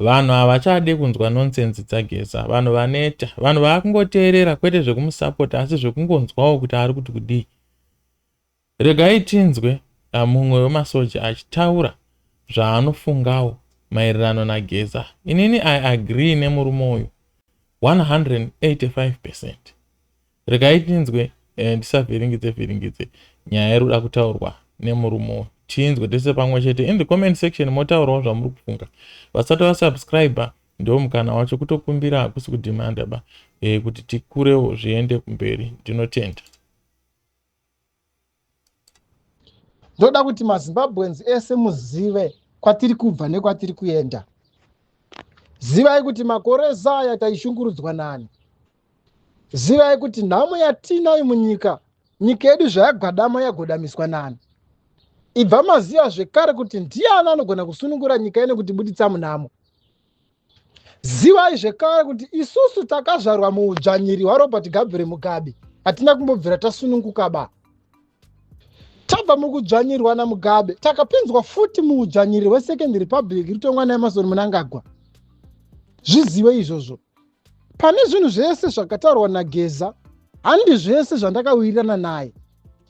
Vanhu havachade kunzwa nonsense dzaGeza. Vanhu vaneta. Vanhu vaakungoteerera kwete zvekumusapota asi zvekungonzwawo kuti ari kuti kudii. Regai tinzwe mumwe wemasoja achitaura zvaanofungawo maererano naGeza. Inini I agree nemurume uyu 185%. Regai tinzwe ndisavhiringidze vhiringidze nyaya iri kuda kutaurwa nemurume uyu. Tinzwe tese pamwe chete in the comment section motaurawo zvamuri kufunga. Vasati vasubscribe ndo mukana wacho kutokumbira hakusi kudhimanda ba kuti tikurewo zviende kumberi. Ndinotenda. Ndoda kuti maZimbabweans ese muzive kwatiri kubva nekwatiri kuenda. Zivai kuti makore ese aya taishungurudzwa nani. Zivai kuti nhamo yatinayo munyika, nyika yedu zvayagwadama yagodamiswa nani. Ibva maziva zvekare kuti ndiani anogona kusunungura nyika ino kuti buditsa munhamo. Zivai zvekare kuti isusu takazvarwa muudzvanyiri hwaRobert Gabriel Mugabe, hatina kumbobvira tasununguka ba. Tabva mukudzvanyirwa naMugabe, takapinzwa futi muudzvanyiri hweSecond Republic ritongwa naEmmerson Mnangagwa. Zvizive izvozvo. Pane zvinhu zvese zvakataurwa naGeza, handi zvese zvandakawirirana naye.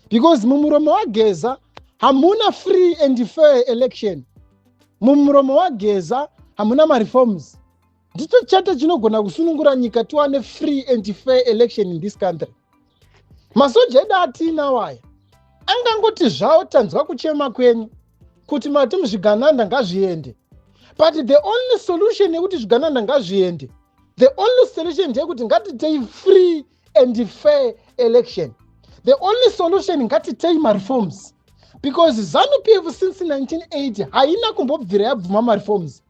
Because mumuromo waGeza hamuna free and fair election. Mumuromo waGeza hamuna mareforms. Ndicho chete chinogona kusunungura nyika tiwane free and fair election in this country. Masoja edu atinawo aya angangoti zvawo tanzwa kuchema kwenyu kuti mati muzvigananda ngazviende, but the only solution yekuti zvigananda ngazviende, the only solution ndeyekuti ngatitei free and fair election. The only solution ngatitei mareforms, because ZANU-PF since 1980 haina kumbobvira yabvuma mareforms.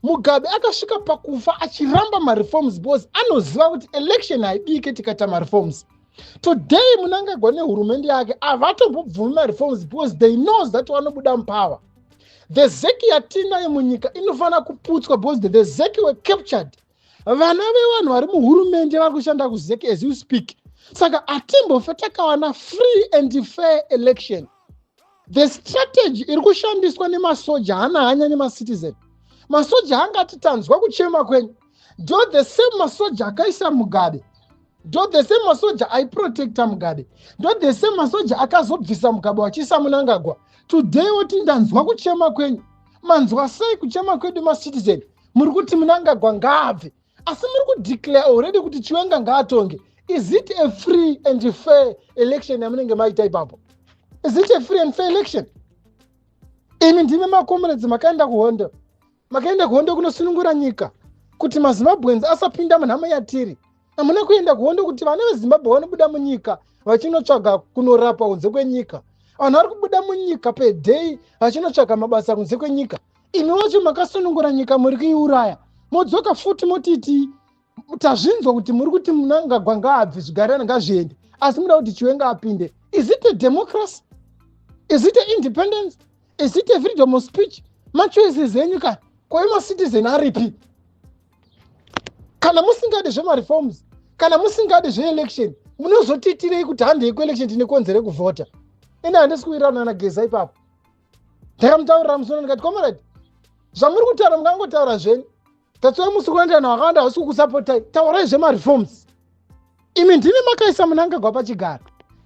Mugabe akasvika pakufa achiramba mareforms because anoziva kuti election haibike tikaita mareforms. Today Mnangagwa nehurumende yake havatombobvumi mareforms because they knows that vanobuda mupower. The ZEC yatinayo munyika inofanira kuputswa because the ZEC were captured. Vana vevanhu vari muhurumende vari kushanda kuZEC as you speak. Saka hatimbofe takawana free and fair election. The strategy iri kushandiswa nemasoja haana hanya nemacitizen. Masoja angati tanzwa kuchema kwenyu. Ndo the same masoja akaisa Mugabe, ndo the same masoja aiprotecta Mugabe, ndo the same masoja akazobvisa Mugabe wachiisa Mnangagwa. Today woti ndanzwa kuchema kwenyu. Manzwa sei kuchema kwedu macitizen? Muri kuti Mnangagwa ngaabve, asi muri kudeclare already kuti Chiwenga ngaatonge. Is it a free and fair election yamunenge maita ipapo? Is it a free and fair election? Imi ndimi macomrades makaenda kuhondo, makaenda kuhondo kunosunungura nyika kuti maZimbabweans asapinda munhamo yatiri. Hamuna kuenda kuhondo kuti vana veZimbabwe vanobuda munyika vachinotsvaga kunorapwa kunze kwenyika. Vanhu vari kubuda munyika per day vachinotsvaga mabasa kunze kwenyika. Imi wacho makasunungura nyika muri kuiuraya, modzoka futi motiti tazvinzwa kuti muri kuti Mnangagwa ngaabve, zvigarana ngazviende, asi muda kuti Chiwenga apinde. Is it a democracy? Is it a independence? Is it a freedom of speech? Machoices enyu ka kwai macitizen aripi? Kana musingadi zvemareforms, kana musingadi zveelection, munozotiitirei kuti handei kuelection tine kodzero yekuvhota? Ine handisi kuwirirana naGeza ipapo. Ndakamutaurira musoro ndikati, comrade, zvamuri kutaura mungangotaura zvenyu, that's why musi kuenda vanhu vakawanda vasi kukusapotai. Taurai zvemareforms. Imi ndimi makaisa Mnangagwa pachigaro.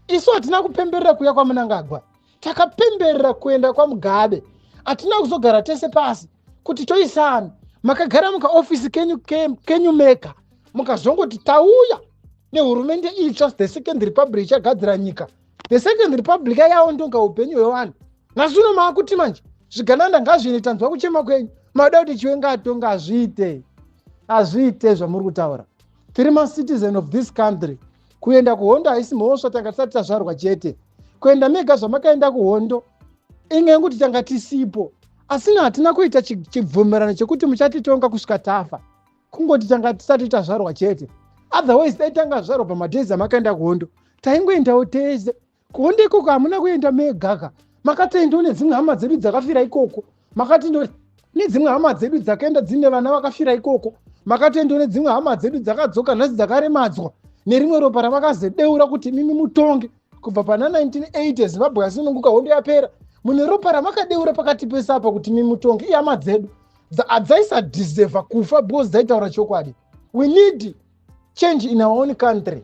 Isu hatina kupemberera kuuya kwaMnangagwa, takapemberera kuenda kwaMugabe. Hatina kuzogara tese pasi kuti toisani. Makagara mukaofisi kenyu, kenyu mega, mukazongoti tauya nehurumende itsva, the Second Republic ichagadzira nyika. The Second Republic yaondonga upenyu hwevanhu. Nhasi uno maakuti manje zvigananda ngazviende, tanzwa kuchema kwenyu, mada kuti Chiwenga atonga. Hazviite, hazviite zvamuri kutaura. Tiri macitizen of this country. Kuenda kuhondo haisi mhosva, tanga tisati tazvarwa chete. Kuenda mega zvamakaenda kuhondo inge yekuti tanga tisipo, asina hatina kuita chibvumirano chekuti muchatitonga kusvika tafa. Kungoti tanga tisati tazvarwa chete, otherwise dai tanga zvarwa pamadays amakaenda kuhondo, taingoendawo tese kuhondo ikoko. Hamuna kuenda mega ka, makatoendawo nedzimwe hama dzedu dzakafira ikoko, makatoendawo nedzimwe hama dzedu dzakaenda dzine vana vakafira ikoko, makatoendawo nedzimwe hama dzedu dzakadzoka nhasi dzakaremadzwa nerimwe ropa ramakazodeura kuti mimi mutonge. Kubva pana 1980 Zimbabwe yasununguka, hondo yapera, mune ropa ramakadeura pakati pese apa kuti mimi mutonge. Ihama dzedu. Hadzaisadeserva kufa because dzaitaura chokwadi. We need change in our own country.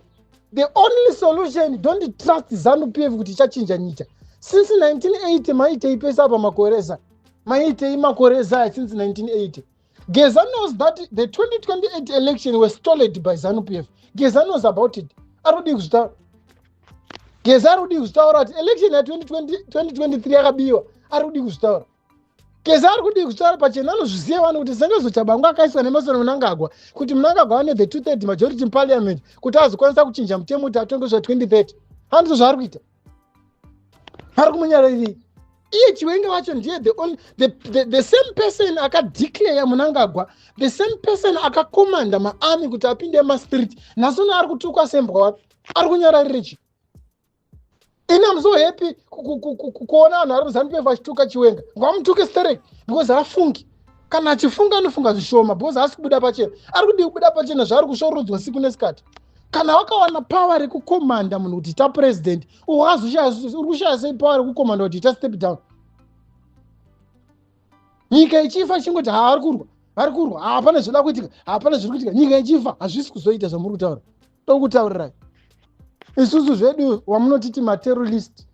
The only solution, don't trust ZANU PF kuti ichachinja nyika. Since 1980 maitei pese apa makoresa? Maitei makoresa aya since 1980? Geza knows that the 2028 election was stolen by ZANU PF. Geza knows about it. Ari kudii kuzvitaura? Geza ari kudii kuzvitaura kuti election ya2023 yakabiwa? Ari kudii kuzvitaura? Geza ari kudii kuzvitaura pachena? Anozviziva vanhu kuti Sengezo Tshabangu akaiswa neMasoro Mnangagwa kuti Mnangagwa ane the two third majority in parliament kuti azokwanisa kuchinja mutemo kuti atonge zva 2030. Handizvo zvaari kuita? Ari kumunyararirei iye Chiwenga wacho? Ndiye the, only, the same person akadeclare Mnangagwa, the same person akakomanda maarmy kuti apinde mastreet. Nhasi ari kutukwa sembwa wapi? Ari kunyararire chi? Ini am so happy kuona vanhu vari muZANU PF vachituka Chiwenga. Ngamutuke sterek because haafungi. Kana achifunga, anofunga zvishoma because haasi kubuda pachena. Ari kudii kubuda pachena zvaari kusvorodzwa siku nesikati? Kana wakawana power rekukomanda munhu kuti ita president, uri kushaya sei power rekukomanda kuti ita step down? Nyika ichifa, chingoti haari kurwa, vari kurwa, hapana zvoda kuitika, hapana zviri kuitika. Nyika ichifa, hazvisi kuzoita zvamuri kutaura. Tokutaurirai isusu zvedu wamunotiti materrorist.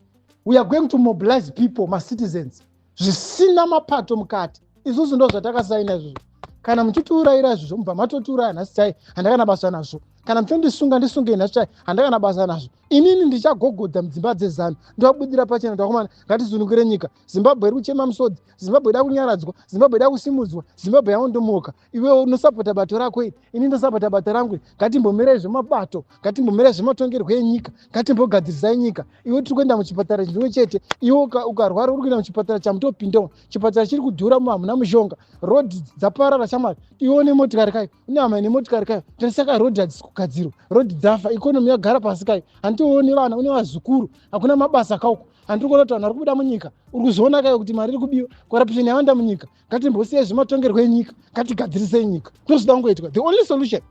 We are going to mobilize people, macitizens, zvisina mapato mukati. Isusu ndo zvatakasaina izvozvo. Kana muchitiurayira izvozvo, mubva matotiuraya nhasi chai, handakana basa nazvo. Kana muchondisunga, ndisungei nhasi chai, handakana basa nazvo. Inini ndichagogodha mudzimba dzeZANU, ndovabudira pachena. Takomana, ngatisunungire nyika. Zimbabwe iri kuchema musodzi. Zimbabwe ida kunyaradzwa, Zimbabwe ida kusimudzwa, Zimbabwe yaondomoka. Iwe unosapota bato rako iri, ini ndosapota bato rangu iri. Ngatimbomirai zvemabato, ngatimbomirai zvematongerwo enyika, ngatimbogadzirisai nyika. Iwe, tiri kuenda muchipatara chimwe chete. Iwe ukarwara, uri kuenda muchipatara chamutopindawo. Chipatara chiri kudhura, mu hamuna mushonga, road dzaparara. Shamari, iwe une motikari kai, une hama ine motikari kai. Tarisaka, road hadzisi kugadzirwa, road dzafa, economy yagara pasi kai. Handione vana, une vazukuru, hakuna mabasa kauko. Handiri kuona kuti vanhu vari kubuda munyika. Uri kuzoona kai kuti mari iri kubiwa, corruption yawanda munyika. Ngatimbosiyai zvematongerwo enyika, ngatigadzirisei nyika. Ndozvida kungoitwa. The only solution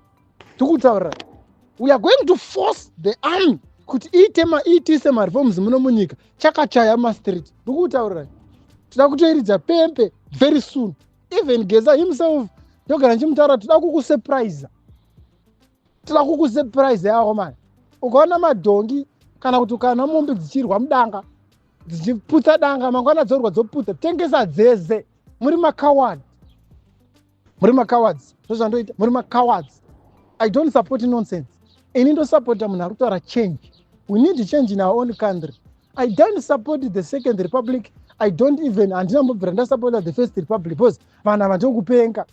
tikutaurira, we are going to force the army kuti iite iitise mareforms muno munyika. Chakachaya mastreet, ndikutaurirai, toda kutoiridza pempe very soon. Even Geza himself, ndogara ndichimutaura, toda kukusurprise, toda kukusurprise yako mani. Ukaona madhongi kana kuti ukaona mombe dzichirwa mudanga, dzichiputsa danga, mangwana dzorwa, dzoputsa, tengesa dzeze. Muri macoward, muri macowards. Ndozvandoita, muri macowards. I don't support nonsense. Ini ndosapota munhu ari kutaura change. We need change in our own country. I don't support the Second Republic. I don't even, handina mbobvira ndasapota the First Republic because vanhu ava ndokupenga.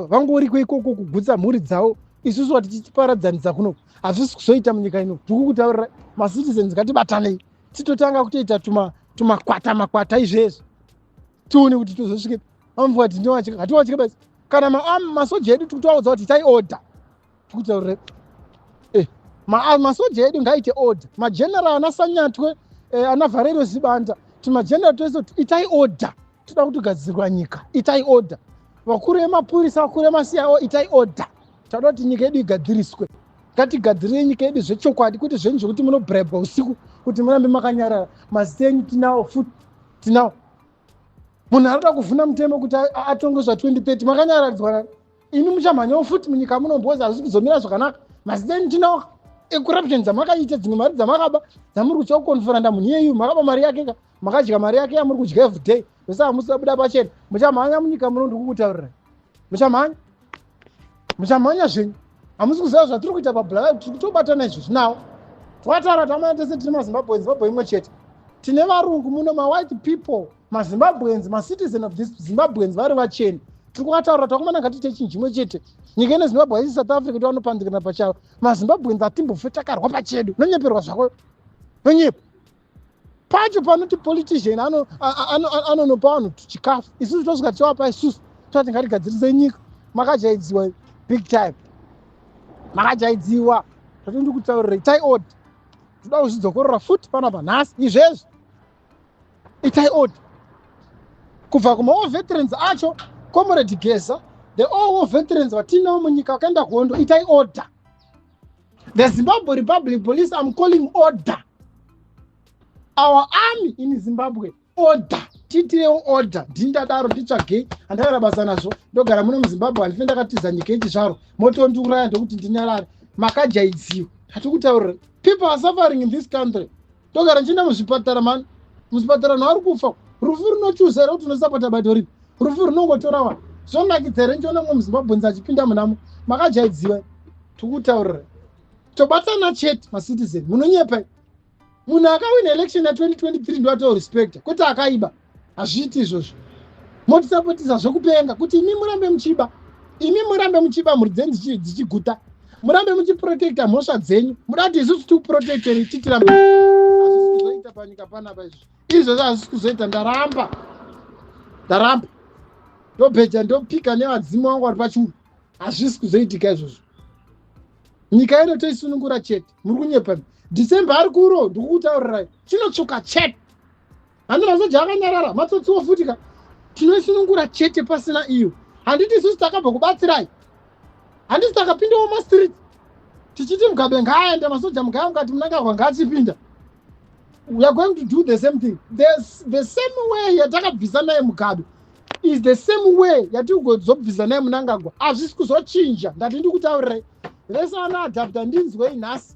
Vangoriko ikoko kugutsa mhuri dzavo, isusu vati tichiparadzanisa kunoku. Hazvisi kuzoita munyika ino. Ndikukutaurira, macitizens, ngatibatanei, titotanga kutoita tumakwata makwata izvezvi, tione kuti tozosvike. Vamvuka kuti ndowachika, hatiwachike basi. Kana masoja edu tikutovaudza kuti itai order. Tikutaurire masoja edu ngaite order, mageneral ana Sanyatwe, ana Valerio Sibanda, timageneral twese, itai order. Toda kutogadzirwa nyika, itai order. Vakuru vemapurisa, vakuru vemaCIO, itai order. Tauda kuti nyika yedu igadziriswe. Ngatigadzirire nyika yedu zvechokwadi, kwete zvenyu zvekuti munobhraibwa usiku kuti murambe makanyarara. Mazita enyu tinawo futi, tinawo. Munhu arikuda kuvhuna mutemo kuti atonge zva2030, makanyararidzwa nani? Imi muchamhanyawo futi munyika munombozi hazvisi kuzomira zvakanaka. Mazita enyu tinawo, ecorruption dzamakaita, dzimwe mari dzamakaba dzamuri kutya kuconfronta munhu iyeyu. Makaba mari yake ka, makadya mari yake yamuri kudya everyday. Ndosaka musida pachena. Muchamhanya munyika muno, ndikukutaurirai, muchamhanya, muchamhanya zvenyu. Hamusi kuziva zvatiri kuita paBulawayo. Tiri kutobatana izvozvi nawo. Twataura tamana tese tiri maZimbabweans, Zimbabwe imwe chete. Tine varungu muno, mawhite people, maZimbabweans, macitizen of this Zimbabweans vari vachena. Tiri kuvataura, takomana, ngatiite chinhu chimwe chete. Nyika ine Zimbabwe haisi South Africa kuti vanopandikana pachavo. MaZimbabweans hatimbofe takarwa pachedu. Nonyeperwa zvako, nonyepa pacho panoti politician anonopa vanhu chikafu, isusu tosvika tichivapa. Isusu toti ngatigadzirise nyika. Makajaidziwa big time, makajaidziwa. Zvatindi kutaurira, itai order. Toda kuzvidzokorora futi panapa nhasi izvezvi, itai order. Kubva kumawar veterans acho, Comrade Geza, the all war veterans vatinawo munyika vakaenda kuhondo, itai order. The Zimbabwe Republic Police, I'm calling order. Our army in Zimbabwe, order. Tiitirewo order. Ndini ndadaro, nditsvagei, handakara basa nazvo. Ndogara muno muZimbabwe, handife ndakatiza nyika yechizvaro. Motondiuraya ndokuti ndinyarare. Makajaidziwa, hatikutaurira. People are suffering in this country. Ndogara ndichienda muzvipatara mani, muzvipatara vanhu vari kufa. Rufu runochuza here kuti unosapota bato ripi? Rufu runongotora vanhu. Zvonakidza here ndichiona mumwe muZimbabweans achipinda munamo? Makajaidziwa, tikutaurira. Tobatana chete, macitizen. Munonyepa. Munhu akawina election ya2023 ndoatorespecta, kwete akaiba. Hazviiti izvozvo. Motisapotisa zvokupenga kuti imi murambe muchiba, imi murambe muchiba, mhuri dzenyu dzichiguta, murambe muchiprotecta mhosva dzenyu. Muda kuti isusu tikuprotecteri, titirambe? Hazvisi kuzoita panyika panapa izvozvo. Izvozvo hazvisi kuzoita. Ndaramba, ndaramba, ndobheja, ndopika nevadzimu vangu vari pachuru. Hazvisi kuzoitika izvozvo. Nyika ino toisunungura chete. Muri kunyepa. December ari kuro, ndikukutaurirai, chinotsvuka chete. Handi masoja akanyarara, matsotsiwo futika. Tinoisunungura chete, pasina iyo. Handiti isusu takabva kubatsirai? Handisi takapindawo mastreet tichiti Mugabe ngaaende, masoja mugaya mukati Mnangagwa ngaachipinda? We are going to do the same thing. The same way yatakabvisa naye Mugabe is the same way yatirikuzobvisa naye Mnangagwa. Hazvisi kuzochinja. Ndati ndikutaurirai, vese vanoadapta, ndinzwei nhasi.